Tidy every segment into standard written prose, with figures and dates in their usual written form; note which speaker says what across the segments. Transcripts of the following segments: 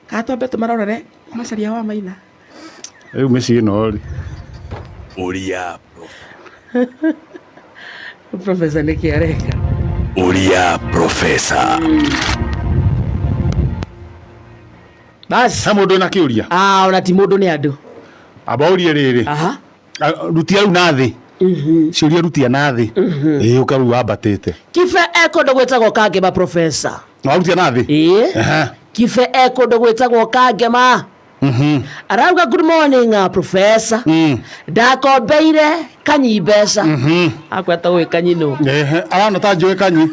Speaker 1: Kana twambe tũmarorere Macharia wa Maina.
Speaker 2: Rĩu mĩciĩ ĩno rĩ.
Speaker 3: Ũria
Speaker 1: Professor nĩkĩ areka?
Speaker 3: Ũria Professor.
Speaker 1: Bas.
Speaker 2: He mũndũ wĩna kĩũria?
Speaker 1: Ah, ona ti mũndũ nĩ andũ.
Speaker 2: Amba ũrie rĩrĩ.
Speaker 1: Aha.
Speaker 2: Ah, rutia rĩu na thĩ. Ciũria rutia na thĩ. Ĩĩ ũka rĩu wambatĩte.
Speaker 1: Kibe e kũndũ gwĩtagwo Kangema Professor.
Speaker 2: Na warutia na thĩ?
Speaker 1: Ĩĩ.
Speaker 2: Aha.
Speaker 1: Kibe e kũndũ gwĩtagwo Kangema. Arauga good morning professor. Ndakombeire kanyi mbeca. Akweta ũĩ kanyi nũ.
Speaker 2: Ehe, arona ta njũĩ kanyi.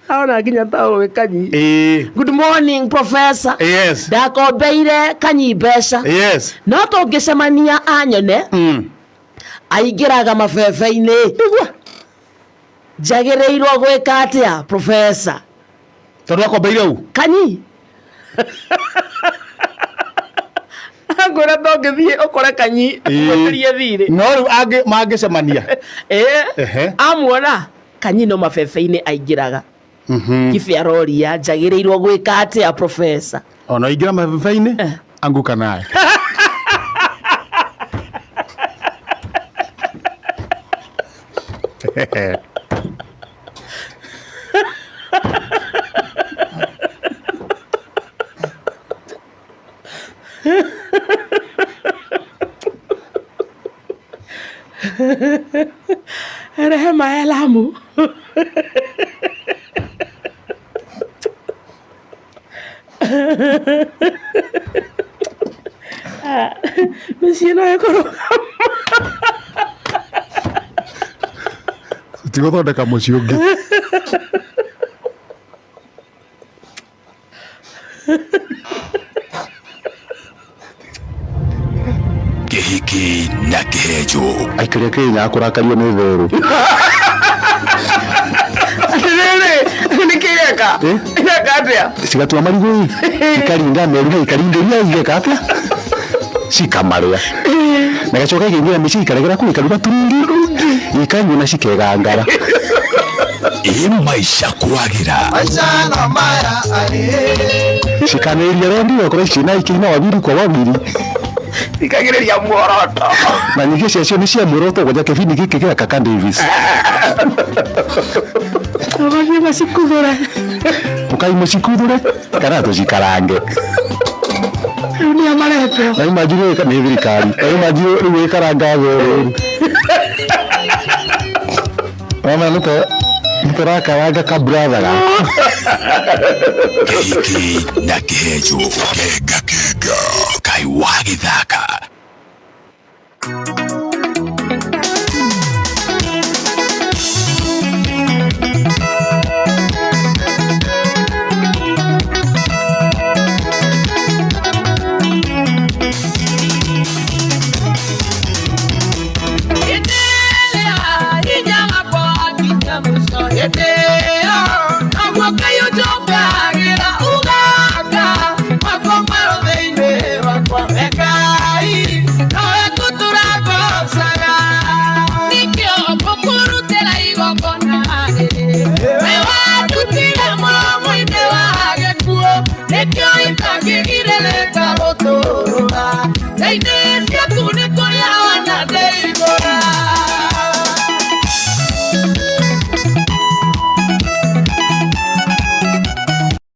Speaker 1: Arona nginya ta ũĩ kanyi.
Speaker 2: Ĩĩ.
Speaker 1: Good morning professor.
Speaker 2: Yes.
Speaker 1: Ndakombeire kanyi mbeca.
Speaker 2: Yes.
Speaker 1: No tũngĩcemania anyone aingĩraga mabebe-inĩ. Njagĩrĩirwo gwĩka atĩa professor?
Speaker 2: Tondũ akombeire u?
Speaker 1: Kanyi. Ngwĩra ndũngĩthiĩ ũkore kanyi ũgwĩtĩrie thirĩ.
Speaker 2: No rĩu angĩ mangĩcemania.
Speaker 1: Ĩĩ.
Speaker 2: Ehe.
Speaker 1: Amuona kanyi no mabebe-inĩ aingĩraga. Kibe aroria njagĩrĩirwo gwĩka atĩa professor?
Speaker 2: Ona ingĩra mabebe-inĩ anguka naye.
Speaker 1: Rehema Elamu. Mĩciĩ ĩno ĩkorwo
Speaker 2: Tũtigũthondeka mũciĩ ũngĩ.
Speaker 3: Kĩhiki na kĩhenjo.
Speaker 2: Aikari a Kĩrĩnyaga kũrakario nĩ therũ.
Speaker 1: Atĩrĩrĩ, nĩkĩ ireka?
Speaker 2: Eh?
Speaker 1: Ireka atĩa?
Speaker 2: Cigatua marigũ ĩ, ikaringa meruha ikaringĩria igeka atĩa? Cikamarĩa. Na igacoka ikaingĩra mĩciĩ ikaregera kũu ikaruga turungi ikanyua na cikegangara.
Speaker 3: Ĩ maica kwagĩra.
Speaker 2: Cikanĩrĩria rendi okorwo ciĩna ikĩina wawili kwa wawili.
Speaker 1: Ikagĩrĩria muoroto.
Speaker 2: Na nyingĩ ciacio nĩ cia muoroto kwanja kĩbindi gĩkĩ gĩa Kaka Davis.
Speaker 1: Mathiĩ macikuthũre.
Speaker 2: Ũkai mũcikuthũre kana tũcikarange.
Speaker 1: Rĩu nĩa maretwo.
Speaker 2: Na rĩu manjirwo ĩka nĩ thirikari. Na rĩu manjirwo rĩu ĩkaranga therũ. Mama nĩtũrakaranga ka brother gaku.
Speaker 3: Kĩhiki na kĩhenjo. Kenga kenga. Kaĩ wagĩthaka.